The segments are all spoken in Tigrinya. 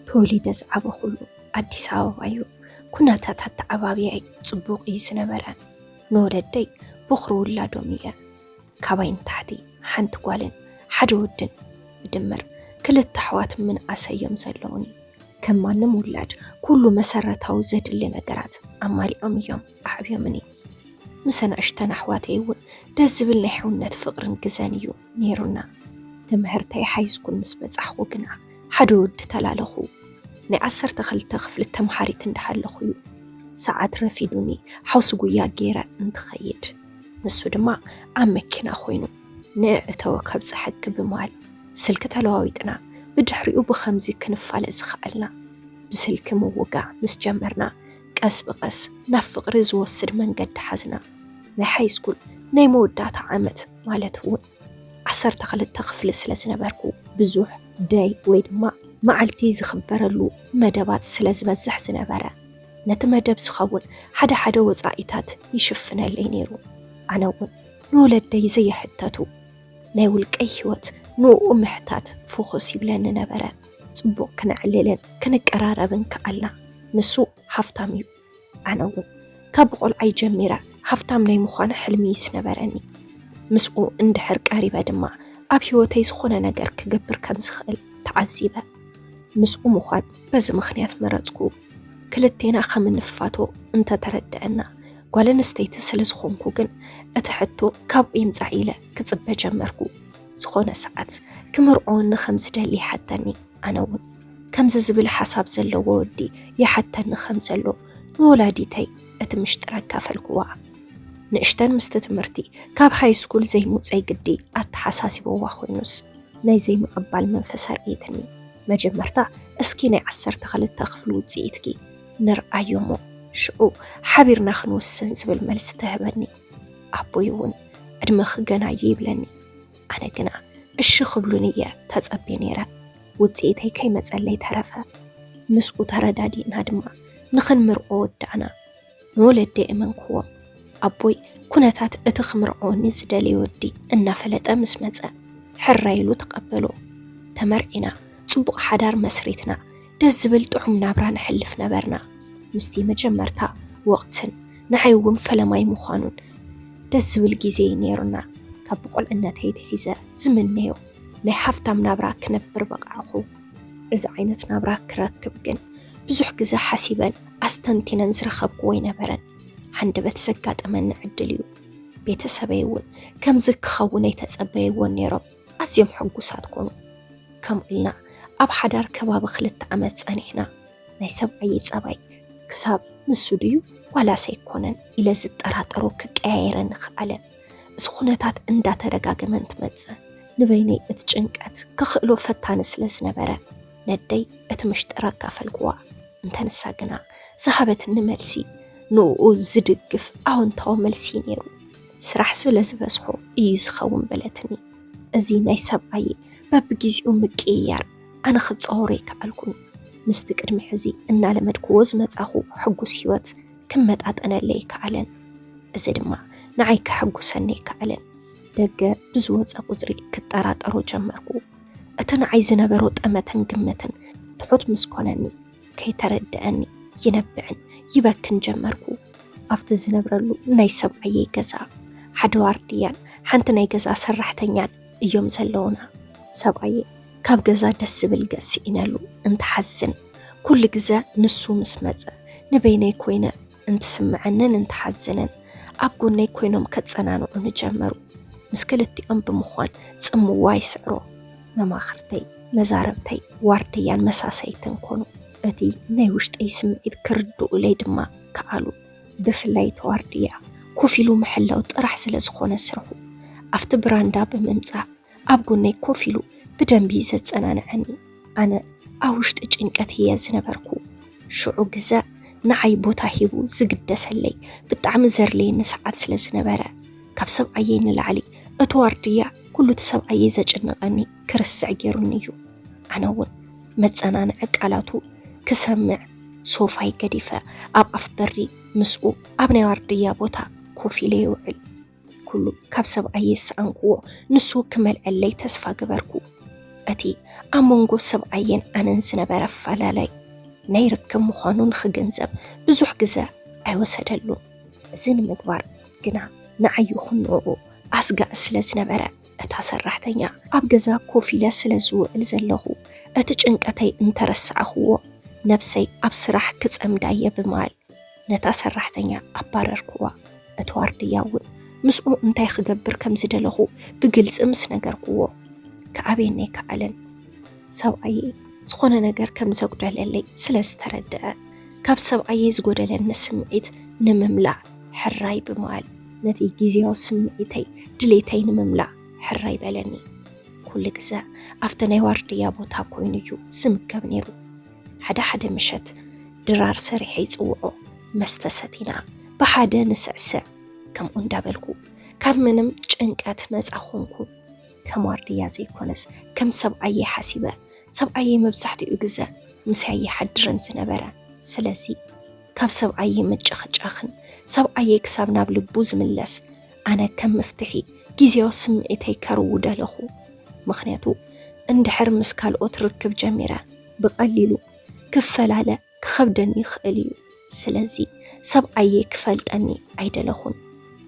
ተወሊደ ዝዓበኹሉ ኣዲስ ኣበባ እዩ። ኩነታት ኣተዓባብያይ ጽቡቕ እዩ ዝነበረ። ንወለደይ ቦኽሪ ውላዶም እየ። ካባይ ንታሕቲ ሓንቲ ጓልን ሓደ ወድን ብድምር ክልተ ኣሕዋት ምንኣሰ እዮም ዘለውኒ። ከም ማንም ውላድ ኩሉ መሰረታዊ ዘድሊ ነገራት ኣማሊኦም እዮም ኣዕብዮምኒ። ምስ ኣናእሽተን ኣሕዋተይ እውን ደስ ዝብል ናይ ሕውነት ፍቕርን ግዘን እዩ ነይሩና። ትምህርተይ ሃይስኩል ምስ በጻሕኹ ግና ሓደ ወዲ ተላለኹ። ናይ ዓሰርተ ክልተ ክፍሊ ተምሃሪት እንዳሃለኹ እዩ ሰዓት ረፊዱኒ ሓውሲ ጉያ ገይረ እንትኸይድ፣ ንሱ ድማ ኣብ መኪና ኮይኑ ንእእተወ ከብጽሐኪ ብምባል ስልኪ ተለዋዊጥና። ብድሕሪኡ ብኸምዚ ክንፋለ ዝኸኣልና። ብስልኪ ምውጋዕ ምስ ጀመርና ቀስ ብቐስ ናብ ፍቕሪ ዝወስድ መንገዲ ሓዝና። ናይ ሃይስኩል ናይ መወዳእታ ዓመት ማለት እውን ዓሰርተ ክልተ ክፍሊ ስለ ዝነበርኩ ብዙሕ ደይ ወይ ድማ መዓልቲ ዝኽበረሉ መደባት ስለ ዝበዝሕ ዝነበረ ነቲ መደብ ዝኸውን ሓደ ሓደ ወጻኢታት ይሽፍነለይ ነይሩ። ኣነ እውን ንወለደይ ዘየሕተቱ ናይ ውልቀይ ህይወት ንኡ ምሕታት ፍኹስ ይብለኒ ነበረ። ጽቡቕ ክነዕልልን ክንቀራረብን ከኣልና። ንሱ ሃፍታም እዩ። ኣነ እውን ካብ ቆልዓይ ጀሚረ ሃፍታም ናይ ምዃን ሕልሚ ይስነበረኒ። ምስኡ እንድሕር ቀሪበ ድማ ኣብ ህይወተይ ዝኾነ ነገር ክገብር ከም ዝኽእል ተዓዚበ። ምስኡ ምዃን በዚ ምኽንያት መረጽኩ። ክልቴና ከም እንፋቶ እንተተረድአና ጓል ኣንስተይቲ ስለ ዝኾንኩ ግን እቲ ሕቶ ካብኡ ይምጻእ ኢለ ክጽበ ጀመርኩ። ዝኾነ ሰዓት ክምርዖኒ ከም ዝደሊ ይሓተኒ። ኣነ እውን ከምዚ ዝብል ሓሳብ ዘለዎ ወዲ ይሓተኒ ከም ዘሎ ንወላዲተይ እቲ ምሽጥር ኣካፈልክዋ። ንእሽተን ምስቲ ትምህርቲ ካብ ሃይስኩል ዘይምውፀይ ግዲ ኣተሓሳሲብዋ ኮይኑስ ናይ ዘይምቕባል መንፈስ ኣርእየትኒ። መጀመርታ እስኪ ናይ ዓሰርተ ክልተ ክፍሊ ውፅኢትኪ ንርኣዮ እሞ ሽዑ ሓቢርና ክንውስን ዝብል መልሲ ትህበኒ። ኣቦይ እውን ዕድመኺ ገና እዩ ይብለኒ። ኣነ ግና እሺ ክብሉኒ እየ ተጸብየ ነይረ። ውጽኢተይ ከይመጸለይ ተረፈ። ምስኡ ተረዳዲእና ድማ ንኽንምርዖ ወዳእና። ንወለደይ እመንክዎም። ኣቦይ ኩነታት እቲ ክምርዖኒ ዝደለየ ወዲ እናፈለጠ ምስ መጸ ሕራይ ኢሉ ተቐበሎ። ተመርዒና፣ ጽቡቕ ሓዳር መስሪትና፣ ደስ ዝብል ጥዑም ናብራ ነሕልፍ ነበርና። ምስቲ መጀመርታ ወቕትን ንዓይ እውን ፈለማይ ምዃኑን ደስ ዝብል ግዜ እዩ ነይሩና። ካብ ብቆልዕነተይ ኣትሒዘ ዝምነዮ ናይ ሃፍታም ናብራ ክነብር በቓዕኹ። እዚ ዓይነት ናብራ ክረክብ ግን ብዙሕ ግዘ ሓሲበን ኣስተንቲነን ዝረኸብክዎ ኣይነበረን። ሃንደበት ዘጋጠመኒ ዕድል እዩ። ቤተሰበይ እውን ከምዚ ክኸውን ኣይተጸበይዎን ነይሮም። ኣዝዮም ሕጉሳት ኮኑ። ከምኡ ኢልና ኣብ ሓዳር ከባቢ ክልተ ዓመት ጸኒሕና። ናይ ሰብኣየይ ጸባይ ክሳብ ንሱ ድዩ ዋላስ ኣይኮነን ኢለ ዝጠራጠሮ ክቀያየረኒ ከኣለ። እዚ ኩነታት እንዳተደጋገመ እንትመጽእ ንበይነይ እቲ ጭንቀት ክኽእሎ ፈታኒ ስለ ዝነበረ ነደይ እቲ ምሽጥር ኣካፈልክዋ። እንተ ንሳ ግና ዝሃበትኒ መልሲ ንኡ ዝድግፍ ኣወንታዊ መልሲ እዩ ነይሩ። ስራሕ ስለ ዝበዝሖ እዩ ዝኸውን በለትኒ። እዚ ናይ ሰብኣይ በብግዜኡ ምቅይያር ኣነ ክጻወሮ ኣይከኣልኩን። ምስቲ ቅድሚ ሕዚ እናለመድክዎ ዝመጻኹ ሕጉስ ህይወት ክመጣጠነለይ ኣይከኣለን። እዚ ድማ ንዓይ ከሐጉሰኒ ኣይከኣለን። ደገ ብዝወጸ ቁጽሪ ክጠራጠሮ ጀመርኩ። እቲ ንዓይ ዝነበሮ ጠመተን ግምትን ትሑት ምስ ኮነኒ፣ ከይተረድአኒ ይነብዕን ይበክን ጀመርኩ። ኣብቲ ዝነብረሉ ናይ ሰብኣየይ ገዛ ሓደ ዋርድያን ሓንቲ ናይ ገዛ ሰራሕተኛን እዮም ዘለውና። ሰብኣየይ ካብ ገዛ ደስ ዝብል ገጽ ስኢነሉ እንትሓዝን፣ ኩሉ ግዘ ንሱ ምስ መጸ ንበይነይ ኮይነ እንትስምዐንን እንትሓዝንን ኣብ ጎነይ ኮይኖም ከጸናንዑኒ ጀመሩ። ምስ ክልቲኦም ብምዃን ጽምዋ ይስዕሮ። መማኽርተይ፣ መዛረብተይ፣ ዋርድያን መሳሰይትን ኮኑ። እቲ ናይ ውሽጠይ ስምዒት ክርድኡለይ ድማ ከኣሉ። ብፍላይ እቲ ዋርድያ ኮፍ ኢሉ ምሕላው ጥራሕ ስለ ዝኾነ ስርሑ፣ ኣብቲ ብራንዳ ብምምጻእ ኣብ ጎነይ ኮፍ ኢሉ ብደንቢ ዘጸናንዐኒ። ኣነ ኣብ ውሽጢ ጭንቀት እየ ዝነበርኩ። ሽዑ ግዘ ንዓይ ቦታ ሂቡ ዝግደሰለይ ብጣዕሚ ዘድልየኒ ሰዓት ስለ ዝነበረ፣ ካብ ሰብኣየይ ንላዕሊ እቲ ዋርድያ ኩሉ እቲ ሰብኣየይ ዘጨንቐኒ ክርስዕ ገይሩኒ እዩ። ኣነ እውን መጸናንዒ ቃላቱ ክሰምዕ ሶፋይ ገዲፈ ኣብ ኣፍ በሪ ምስኡ ኣብ ናይ ዋርድያ ቦታ ኮፍ ኢለ ይውዕል። ኩሉ ካብ ሰብኣየይ ዝሰኣንክዎ ንሱ ክመልዐለይ ተስፋ ገበርኩ። እቲ ኣብ መንጎ ሰብኣየን ኣነን ዝነበረ ኣፈላላይ ናይ ርክብ ምዃኑ ንኽግንዘብ ብዙሕ ግዘ ኣይወሰደሉን። እዚ ንምግባር ግና ንዓይ ይኹን ንዕኡ ኣስጋኢ ስለ ዝነበረ፣ እታ ሰራሕተኛ ኣብ ገዛ ኮፍ ኢለ ስለ ዝውዕል ዘለኹ፣ እቲ ጭንቀተይ እንተረሳዕኽዎ፣ ነብሰይ ኣብ ስራሕ ክጸምዳ እየ ብምባል ነታ ሰራሕተኛ ኣባረርክዋ። እቲ ዋርድያ እውን ምስኡ እንታይ ክገብር ከም ዝደለኹ ብግልጺ ምስ ነገርክዎ፣ ክኣብየኒ ኣይከኣለን። ሰብኣየይ ዝኾነ ነገር ከም ዘጉደለለይ ስለ ዝተረድአ፣ ካብ ሰብኣየይ ዝጎደለኒ ስምዒት ንምምላእ ሕራይ ብምባል፣ ነቲ ግዜያዊ ስምዒተይ ድሌተይ ንምምላእ ሕራይ በለኒ። ኩሉ ግዘ ኣብቲ ናይ ዋርድያ ቦታ ኮይኑ እዩ ዝምገብ ነይሩ። ሓደ ሓደ ምሸት ድራር ሰሪሐ ይጽውዖ፣ መስተ ሰቲና ብሓደ ንስዕስዕ። ከምኡ እንዳበልኩ ካብ ምንም ጭንቀት ነጻ ኾንኩ። ከም ዋርድያ ዘይኮነስ ከም ሰብኣየይ ሓሲበ። ሰብኣየይ መብዛሕትኡ ግዘ ምሳይ ይሓድርን ዝነበረ። ስለዚ ካብ ሰብኣየይ ምጭኽጫኽን ሰብኣየይ ክሳብ ናብ ልቡ ዝምለስ፣ ኣነ ከም መፍትሒ ግዜያዊ ስምዒተይ ከርው ደለኹ። ምኽንያቱ እንድሕር ምስ ካልኦት ርክብ ጀሚረ፣ ብቐሊሉ ክፈላለ ክኸብደኒ ይኽእል እዩ። ስለዚ ሰብኣየይ ክፈልጠኒ ኣይደለኹን።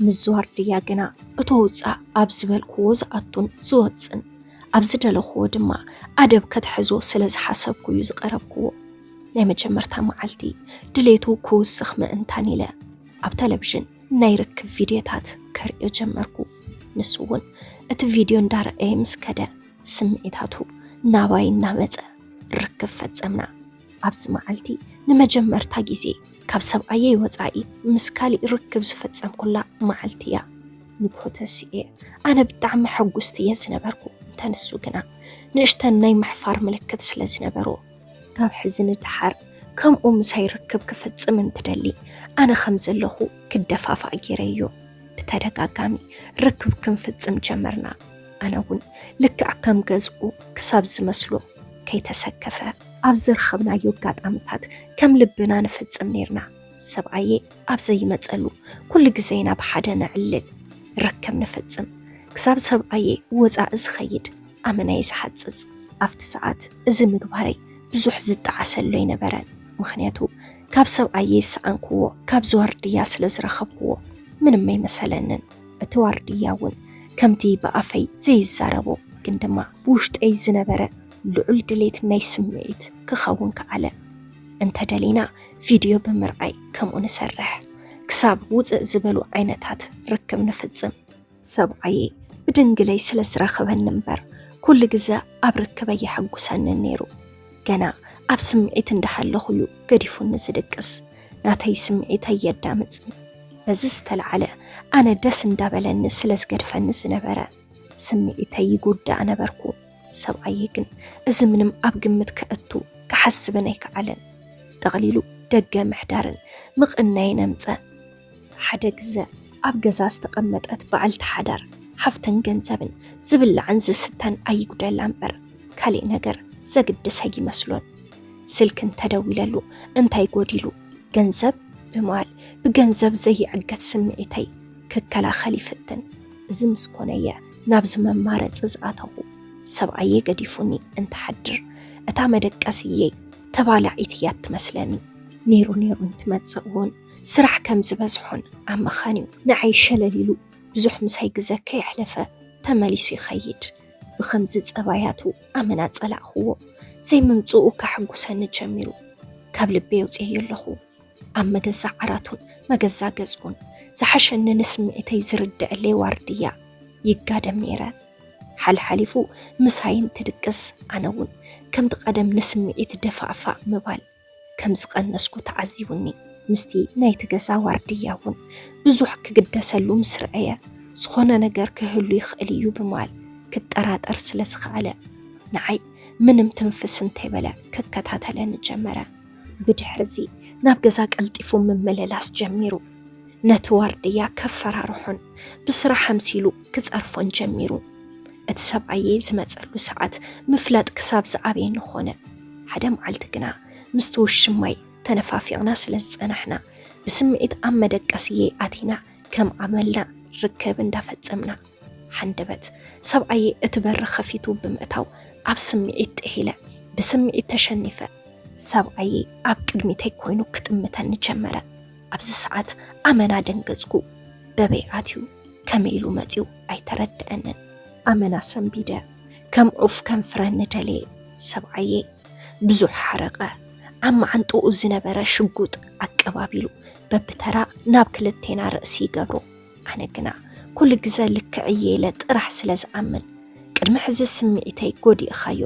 ምስ ዋርድያ ግና እቶ ውፃእ ኣብ ዝበልክዎ ዝኣቱን ዝወፅን፣ ኣብ ዝደለኽዎ ድማ ኣደብ ከትሕዞ ስለ ዝሓሰብኩ እዩ ዝቐረብክዎ። ናይ መጀመርታ መዓልቲ ድሌቱ ክውስኽ ምእንታን ኢለ ኣብ ቴሌቪዥን ናይ ርክብ ቪድዮታት ከርእዮ ጀመርኩ። ንሱ እውን እቲ ቪድዮ እንዳረኣየ ምስ ከደ፣ ስምዒታቱ ናባይ እናመጸ ርክብ ፈጸምና። ኣብዚ መዓልቲ ንመጀመርታ ግዜ ካብ ሰብኣየይ ወጻኢ ምስ ካሊእ ርክብ ዝፈጸምኩላ መዓልቲ እያ። ንግሆ ተሲኤ ኣነ ብጣዕሚ ሕጉስቲ እየ ዝነበርኩ፣ እንተ ንሱ ግና ንእሽተን ናይ ምሕፋር ምልክት ስለ ዝነበሮ፣ ካብ ሕዚ ንደሓር ከምኡ ምሳይ ርክብ ክፍጽም እንትደሊ ኣነ ከም ዘለኹ ክደፋፋእ ገይረዮ። ብተደጋጋሚ ርክብ ክንፍጽም ጀመርና። ኣነ እውን ልክዕ ከም ገዝኡ ክሳብ ዝመስሎ ከይተሰከፈ ኣብ ዝረኸብናዮ ኣጋጣምታት ከም ልብና ንፍጽም ነይርና። ሰብኣየ ኣብ ዘይመጸሉ ኩሉ ግዜ ኢና ብሓደ ነዕልል፣ ርክብ ንፍጽም። ክሳብ ሰብኣየ ወጻኢ ዝኸይድ ኣመናይ ዝሓጽጽ። ኣብቲ ሰዓት እዚ ምግባረይ ብዙሕ ዝጠዓሰሉ ኣይነበረን። ምኽንያቱ ካብ ሰብኣየ ዝሰኣንክዎ ካብ ዝዋርድያ ስለ ዝረኸብክዎ ምንም ኣይመሰለንን። እቲ ዋርድያ እውን ከምቲ ብኣፈይ ዘይዛረቦ ግን ድማ ብውሽጠይ ዝነበረ ልዑል ድሌት ናይ ስምዒት ክኸውን ከኣለ። እንተደሊና ቪድዮ ብምርኣይ ከምኡ ንሰርሕ። ክሳብ ውፅእ ዝበሉ ዓይነታት ርክብ ንፍጽም። ሰብኣየ ብድንግለይ ስለ ዝረኸበኒ እምበር ኩሉ ግዘ ኣብ ርክበይ የሐጉሰኒ ነይሩ። ገና ኣብ ስምዒት እንዳሃለኹ እዩ ገዲፉኒ ዝድቅስ። ናተይ ስምዒት ኣየዳምፅን። በዚ ዝተለዓለ ኣነ ደስ እንዳበለኒ ስለ ዝገድፈኒ ዝነበረ ስምዒተይ ይጉዳእ ነበርኩ። ሰብኣየ ግን እዚ ምንም ኣብ ግምት ከእቱ ክሓስብን ኣይከኣለን። ጠቕሊሉ ደገ ምሕዳርን ምቕናይን ኣምፀ። ሓደ ግዘ ኣብ ገዛ ዝተቐመጠት በዓልቲ ሓዳር ሓፍትን ገንዘብን ዝብላዕን ዝስተን ኣይጉደላ እምበር ካሊእ ነገር ዘግድስ ኣይመስሎን። ስልኪ እንተደዊለሉ እንታይ ጎዲሉ ገንዘብ ብምባል ብገንዘብ ዘይዕገት ስምዒተይ ክከላኸል ይፍትን። እዚ ምስ ኮነየ ናብዚ መማረፂ ዝኣተኹ። ሰብኣየ ገዲፉኒ እንትሓድር እታ መደቀስየይ ተባላዒት እያ ትመስለኒ። ነይሩ ነይሩ እንትመፅእ እውን ስራሕ ከም ዝበዝሖን ኣብ ምኻን እዩ ንዓይ ሸለል ኢሉ ብዙሕ ምሳይ ግዘ ከየሕለፈ ተመሊሱ ይኸይድ። ብኸምዚ ፀባያቱ ኣመና ፀላእኽዎ። ዘይምምፅኡ ከሕጉሰኒ ጀሚሩ። ካብ ልበይ ኣውፅኤዮ ኣለኹ። ኣብ መገዛ ዓራቱን መገዛ ገዝኡን ዝሓሸኒ ንስምዒተይ ዝርድኣለይ ዋርድያ ይጋደም ነይረ። ሓልሓሊፉ ምሳይ እንትድቅስ ኣነ እውን ከምቲ ቀደም ንስምዒት ደፋእፋእ ምባል ከም ዝቐነስኩ ተዓዚቡኒ። ምስቲ ናይቲ ገዛ ዋርድያ እውን ብዙሕ ክግደሰሉ ምስ ረኣየ፣ ዝኾነ ነገር ክህሉ ይኽእል እዩ ብምባል ክጠራጠር ስለ ዝኸኣለ፣ ንዓይ ምንም ትንፍስ እንተይበለ ክከታተለኒ ጀመረ። ብድሕርዚ ናብ ገዛ ቀልጢፉ ምምልላስ ጀሚሩ። ነቲ ዋርድያ ከፈራርሖን ብስራሕ ኣምሲሉ ክጸርፎን ጀሚሩ። እቲ ሰብኣየይ ዝመጸሉ ሰዓት ምፍላጥ ክሳብ ዝኣበየኒ ኾነ። ሓደ መዓልቲ ግና ምስቲ ውሽማይ ተነፋፊቕና ስለ ዝጸናሕና፣ ብስምዒት ኣብ መደቀስየይ ኣቲና ከም ኣመልና ርክብ እንዳፈጸምና። ሓንደበት ሰብኣየ እቲ በሪ ኸፊቱ ብምእታው ኣብ ስምዒት ጥሒለ፣ ብስምዒት ተሸኒፈ። ሰብኣየ ኣብ ቅድሚተይ ኮይኑ ክጥምተኒ ጀመረ። ኣብዚ ሰዓት ኣመና ደንገጽኩ። በበይ ኣትዩ ከመይ ኢሉ መጺኡ ኣይተረድአንን። ኣመና ሰንቢደ ከም ዑፍ ከንፍረኒ ደልየ። ሰብኣየ ብዙሕ ሓረቐ። ኣብ መዓንጥኡ ዝነበረ ሽጉጥ ኣቀባቢሉ በብተራ ናብ ክልቴና ርእሲ ይገብሮ። ኣነ ግና ኩሉ ግዘ ልክዕ እየ ኢለ ጥራሕ ስለ ዝኣምን፣ ቅድሚ ሕዚ ስምዒተይ ጎዲእኻዮ፣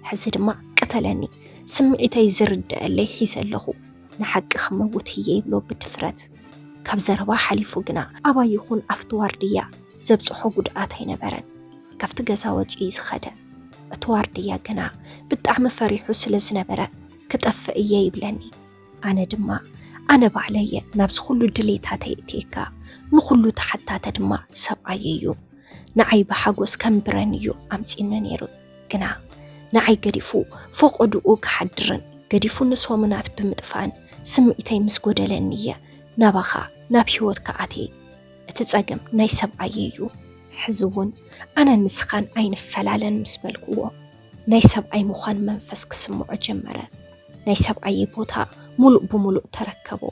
ሕዚ ድማ ቅተለኒ፣ ስምዒተይ ዝርድአለይ ሒዘ ኣለኹ፣ ንሓቂ ክመውት እየ ይብሎ ብድፍረት። ካብ ዘረባ ሓሊፉ ግና ኣባይ ይኹን ኣብቲ ዋርድያ ዘብፅሖ ጉድኣት ኣይነበረን። ካብቲ ገዛ ወፂኡ እዩ ዝኸደ። እቲ ዋርድያ ግና ብጣዕሚ ፈሪሑ ስለ ዝነበረ ክጠፍእ እየ ይብለኒ። ኣነ ድማ ኣነ ባዕለየ ናብዚ ኩሉ ድሌታተይ እትየካ፣ ንኩሉ ተሓታተ ድማ ሰብኣየ እዩ። ንዓይ ብሓጎስ ከንብረን እዩ ኣምጺእኒ ነይሩ። ግና ንዓይ ገዲፉ ፈቐድኡ ክሓድርን ገዲፉ ንሶሙናት ብምጥፋእን ስምዒተይ ምስ ጎደለኒ እየ ናባኻ ናብ ህይወትካ ኣትየ። እቲ ጸገም ናይ ሰብኣየ እዩ። ሕዚ እውን ኣነን ንስኻን ኣይንፈላለን ምስ በልክዎ፣ ናይ ሰብኣይ ምዃን መንፈስ ክስምዖ ጀመረ። ናይ ሰብኣየ ቦታ ሙሉእ ብሙሉእ ተረከቦ።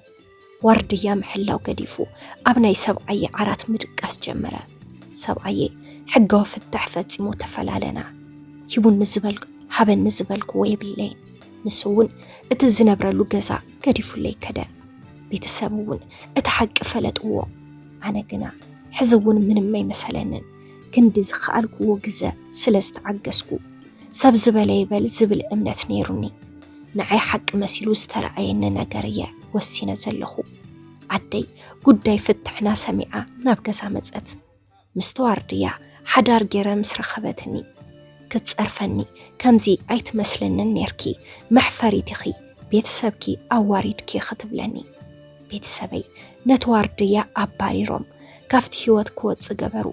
ዋርድያ ምሕላው ገዲፉ ኣብ ናይ ሰብኣየ ዓራት ምድቃስ ጀመረ። ሰብኣየ ሕጋዊ ፍታሕ ፈጺሙ ተፈላለና። ሂቡኒ ዝበል ሃበኒ ዝበልክዎ የብለይን። ንሱ እውን እቲ ዝነብረሉ ገዛ ገዲፉለይ ከደ። ቤተሰብ እውን እቲ ሓቂ ፈለጥዎ። ኣነ ግና ሕዚ እውን ምንም ኣይመሰለንን። ክንዲ ዝኸኣልክዎ ግዘ ስለ ዝተዓገስኩ፣ ሰብ ዝበለ ይበል ዝብል እምነት ነይሩኒ። ንዓይ ሓቂ መሲሉ ዝተረኣየኒ ነገር እየ ወሲነ ዘለኹ። ኣደይ ጉዳይ ፍትሕና ሰሚዓ ናብ ገዛ መጸት። ምስቲ ዋርድያ ሓዳር ገይረ ምስ ረኸበትኒ፣ ክትጸርፈኒ ከምዚ ኣይትመስልንን ኔርኪ፣ መሕፈሪት ኢኺ፣ ቤተሰብኪ ኣዋሪድኪ ክትብለኒ። ቤተሰበይ ነቲ ዋርድያ ኣባሪሮም ካብቲ ህይወት ክወጽእ ገበሩ።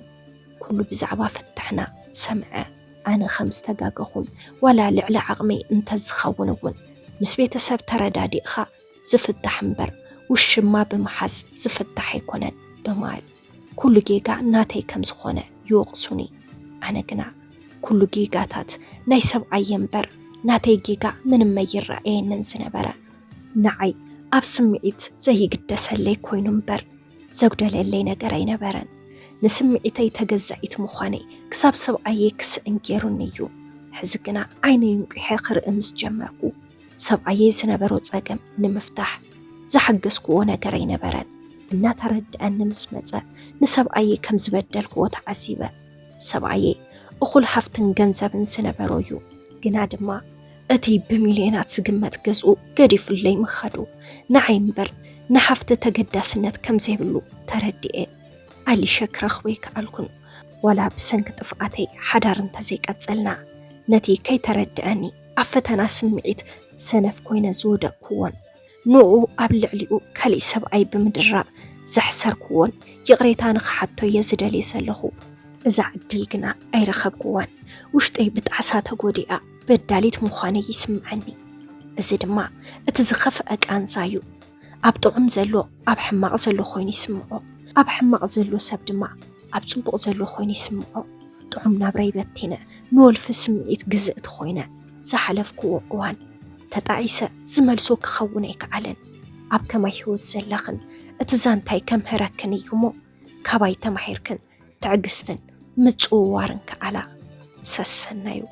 ኩሉ ብዛዕባ ፍታሕና ሰምዐ። ኣነ ከም ዝተጋገኹን ዋላ ልዕሊ ዓቕመይ እንተዝኸውን እውን፣ ምስ ቤተሰብ ተረዳዲእኻ ዝፍታሕ እምበር ውሽማ ብምሓዝ ዝፍታሕ ኣይኮነን ብምባል ኩሉ ጌጋ ናተይ ከም ዝኾነ ይወቕሱኒ። ኣነ ግና ኩሉ ጌጋታት ናይ ሰብኣየ እምበር ናተይ ጌጋ ምንም ኣይረኣየንን ዝነበረ። ንዓይ ኣብ ስምዒት ዘይግደሰለይ ኮይኑ እምበር ዘጉደለለይ ነገር ኣይነበረን። ንስምዒተይ ተገዛኢት ምዃነይ ክሳብ ሰብኣየ ክስእን ገይሩኒ እዩ። ሕዚ ግና ዓይነይ እንቂሐ ክርኢ ምስ ጀመርኩ፣ ሰብኣየይ ዝነበሮ ጸገም ንምፍታሕ ዝሓገዝክዎ ነገር ኣይነበረን። እናተረድኣኒ ምስ መጸ፣ ንሰብኣየይ ከም ዝበደልክዎ ተዓዚበ። ሰብኣየይ እኹል ሃፍትን ገንዘብን ዝነበሮ እዩ። ግና ድማ እቲ ብሚልዮናት ዝግመት ገዝኡ ገዲፉለይ ምኻዱ፣ ንዓይ እምበር ንሃፍቲ ተገዳስነት ከም ዘይብሉ ተረዲኤ። ኣሊሸ ክረኽቦ ኣይከኣልኩን። ዋላ ብሰንኪ ጥፍኣተይ ሓዳር እንተዘይቀጸልና፣ ነቲ ከይተረድኣኒ ኣብ ፈተና ስምዒት ሰነፍ ኮይነ ዝወደቕኩዎን ንኡ ኣብ ልዕሊኡ ካሊእ ሰብኣይ ብምድራብ ዘሕሰርክዎን ይቕሬታ ንኽሓቶ እየ ዝደልዮ ዘለኹ። እዛ ዕድል ግና ኣይረኸብክዋን። ውሽጠይ ብጣዕሳ ተጎዲኣ በዳሊት ምዃነይ ይስምዓኒ። እዚ ድማ እቲ ዝኸፍአ ቃንዛ እዩ። ኣብ ጥዑም ዘሎ ኣብ ሕማቕ ዘሎ ኮይኑ ይስምዖ፣ ኣብ ሕማቕ ዘሎ ሰብ ድማ ኣብ ጽቡቕ ዘሎ ኮይኑ ይስምዖ። ጥዑም ናብራይ በቲነ ንወልፊ ስምዒት ግዝእቲ ኮይነ ዝሓለፍክዎ እዋን ተጣዒሰ ዝመልሶ ክኸውን ኣይከኣለን። ኣብ ከማይ ህይወት ዘለኽን እቲ ዛንታይ ከምህረክን እዩ እሞ ካባይ ተማሂርክን ትዕግስትን ምጽውዋርን ከኣላ ሰሰናዩ።